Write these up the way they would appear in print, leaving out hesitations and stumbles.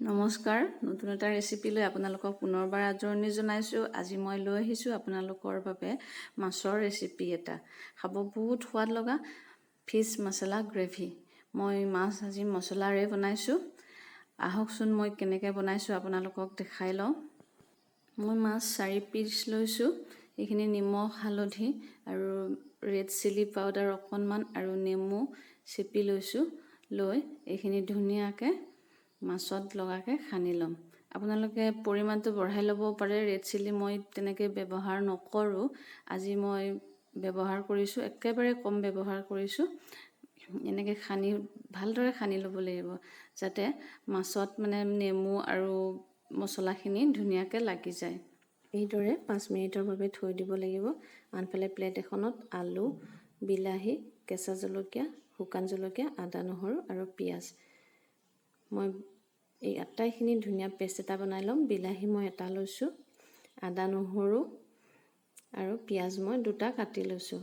নমস্কাৰ, নতুন এটা ৰেচিপি লৈ আপোনালোকক পুনৰবাৰ আদৰণি জনাইছোঁ। আজি মই লৈ আহিছোঁ আপোনালোকৰ বাবে মাছৰ ৰেচিপি এটা, খাব বহুত সোৱাদ লগা ফিছ মছলা গ্ৰেভি। মই মাছ আজি মছলাৰে বনাইছোঁ। আহকচোন, মই কেনেকৈ বনাইছোঁ আপোনালোকক দেখাই লওঁ। মই মাছ 4 পিচ লৈছোঁ। এইখিনি নিমখ, হালধি আৰু ৰেড চিলি পাউডাৰ অকণমান আৰু নেমু চেপি লৈছোঁ। লৈ এইখিনি ধুনীয়াকৈ মাছত লগাকৈ সানি ল'ম। আপোনালোকে পৰিমাণটো বঢ়াই ল'ব পাৰে। ৰেড চিলি মই তেনেকৈ ব্যৱহাৰ নকৰোঁ, আজি মই ব্যৱহাৰ কৰিছোঁ, একেবাৰে কম ব্যৱহাৰ কৰিছোঁ। এনেকৈ সানি ভালদৰে সানি ল'ব লাগিব, যাতে মাছত মানে নেমু আৰু মছলাখিনি ধুনীয়াকৈ লাগি যায়। এইদৰে 5 মিনিটৰ বাবে থৈ দিব লাগিব। আনফালে প্লেট এখনত আলু, বিলাহী, কেঁচা জলকীয়া, শুকান জলকীয়া, আদা, নহৰু আৰু পিঁয়াজ, মই এই আটাইখিনি ধুনীয়া পেষ্ট এটা বনাই ল'ম। বিলাহী মই এটা লৈছোঁ, আদা, নহৰু আৰু পিঁয়াজ মই দুটা কাটি লৈছোঁ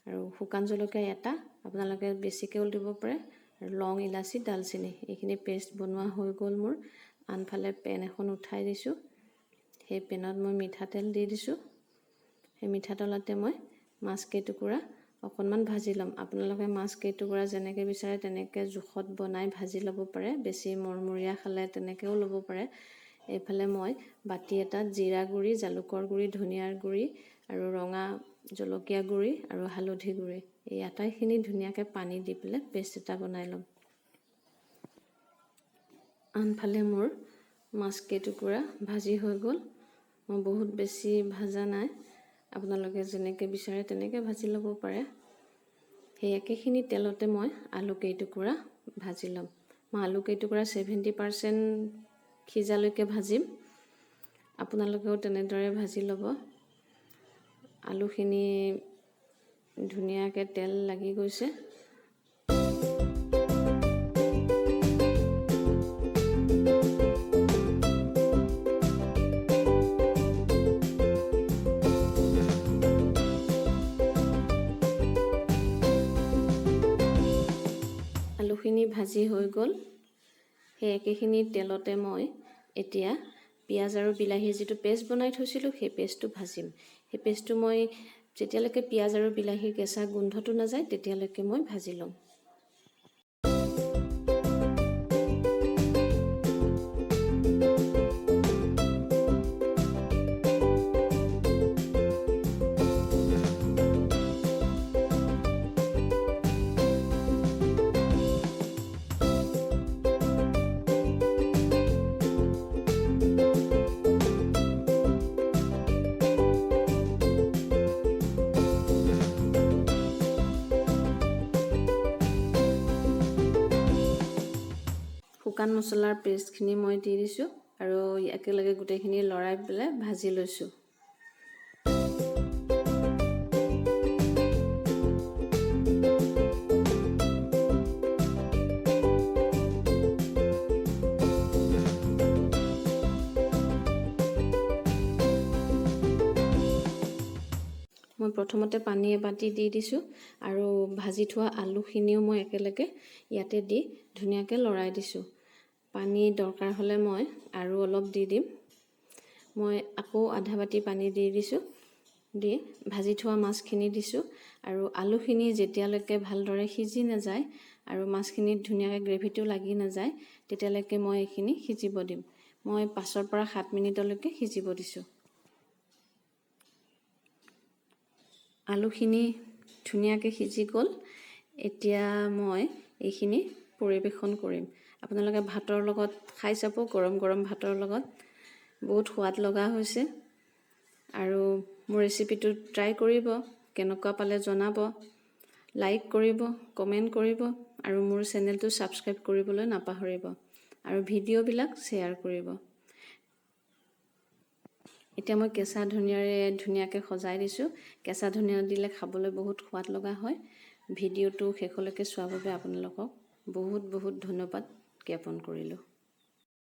আৰু শুকান জলকীয়া এটা, আপোনালোকে বেছিকৈও দিব পাৰে, আৰু লং, ইলাচি, ডালচেনি, এইখিনি পেষ্ট বনোৱা হৈ গ'ল মোৰ। আনফালে পেন এখন উঠাই দিছোঁ। সেই পেনত মই মিঠাতেল দি দিছোঁ। সেই মিঠাতেলতে মই মাছ কেইটুকুৰা অকণমান ভাজি ল'ম। আপোনালোকে মাছ কেইটুকুৰা যেনেকৈ বিচাৰে তেনেকৈ জোখত বনাই ভাজি ল'ব পাৰে, বেছি মৰমৰীয়া খালে তেনেকৈও ল'ব পাৰে। এইফালে মই বাতি এটাত জিৰা গুড়ি, জালুকৰ গুড়ি, ধনিয়াৰ গুড়ি আৰু ৰঙা জলকীয়া গুড়ি আৰু হালধি গুড়ি, এই আটাইখিনি ধুনীয়াকৈ পানী দি পেলাই পেষ্ট এটা বনাই ল'ম। আনফালে মোৰ মাছ কেইটুকুৰা ভাজি হৈ গ'ল। মই বহুত বেছি ভাজা নাই, আপোনালোকে যেনেকৈ বিচাৰে তেনেকৈ ভাজি ল'ব পাৰে। সেই একেখিনি তেলতে মই আলু কেইটুকুৰা ভাজি ল'ম। মই আলু কেইটুকুৰা 70% সিজালৈকে ভাজিম, আপোনালোকেও তেনেদৰে ভাজি ল'ব। আলুখিনি ধুনীয়াকৈ তেল লাগি গৈছে। আলুখিনি ভাজি হৈ গ'ল। সেই একেখিনি তেলতে মই এতিয়া পিঁয়াজ আৰু বিলাহীৰ যিটো পেষ্ট বনাই থৈছিলোঁ, সেই পেষ্টটো ভাজিম। সেই পেষ্টটো মই যেতিয়ালৈকে পিঁয়াজ আৰু বিলাহীৰ কেঁচা গোন্ধটো নাযায়, তেতিয়ালৈকে মই ভাজি ল'ম। শুকান মছলাৰ পেষ্টখিনি মই দি দিছোঁ আৰু একেলগে গোটেইখিনি লৰাই পেলাই ভাজি লৈছোঁ। মই প্ৰথমতে পানী এবাতি দি দিছোঁ আৰু ভাজি থোৱা আলুখিনিও মই একেলগে ইয়াতে দি ধুনীয়াকৈ লৰাই দিছোঁ। পানী দৰকাৰ হ'লে মই আৰু অলপ দি দিম। মই আকৌ আধা বাতি পানী দি দিছোঁ, দি ভাজি থোৱা মাছখিনি দিছোঁ আৰু আলুখিনি যেতিয়ালৈকে ভালদৰে সিজি নাযায় আৰু মাছখিনিত ধুনীয়াকৈ গ্ৰেভিটো লাগি নাযায়, তেতিয়ালৈকে মই এইখিনি সিজিব দিম। মই 5ৰ পৰা 7 মিনিটলৈকে সিজিব দিছোঁ। আলুখিনি ধুনীয়াকৈ সিজি গ'ল। এতিয়া মই এইখিনি পৰিৱেশন কৰিম। আপোনালোকে ভাতৰ লগত খাই চাব, গৰম গৰম ভাতৰ লগত বহুত সোৱাদ লগা হৈছে। আৰু মোৰ ৰেচিপিটো ট্ৰাই কৰিব, কেনেকুৱা পালে জনাব, লাইক কৰিব, কমেণ্ট কৰিব আৰু মোৰ চেনেলটো ছাবস্ক্ৰাইব কৰিবলৈ নাপাহৰিব আৰু ভিডিঅ'বিলাক শ্বেয়াৰ কৰিব। এতিয়া মই কেঁচা ধনিয়াৰে ধুনীয়াকৈ সজাই দিছোঁ। কেঁচা ধনিয়া দিলে খাবলৈ বহুত সোৱাদ লগা হয়। ভিডিঅ'টো শেষলৈকে চোৱাৰ বাবে আপোনালোকক বহুত বহুত ধন্যবাদ জ্ঞাপন কৰিলোঁ।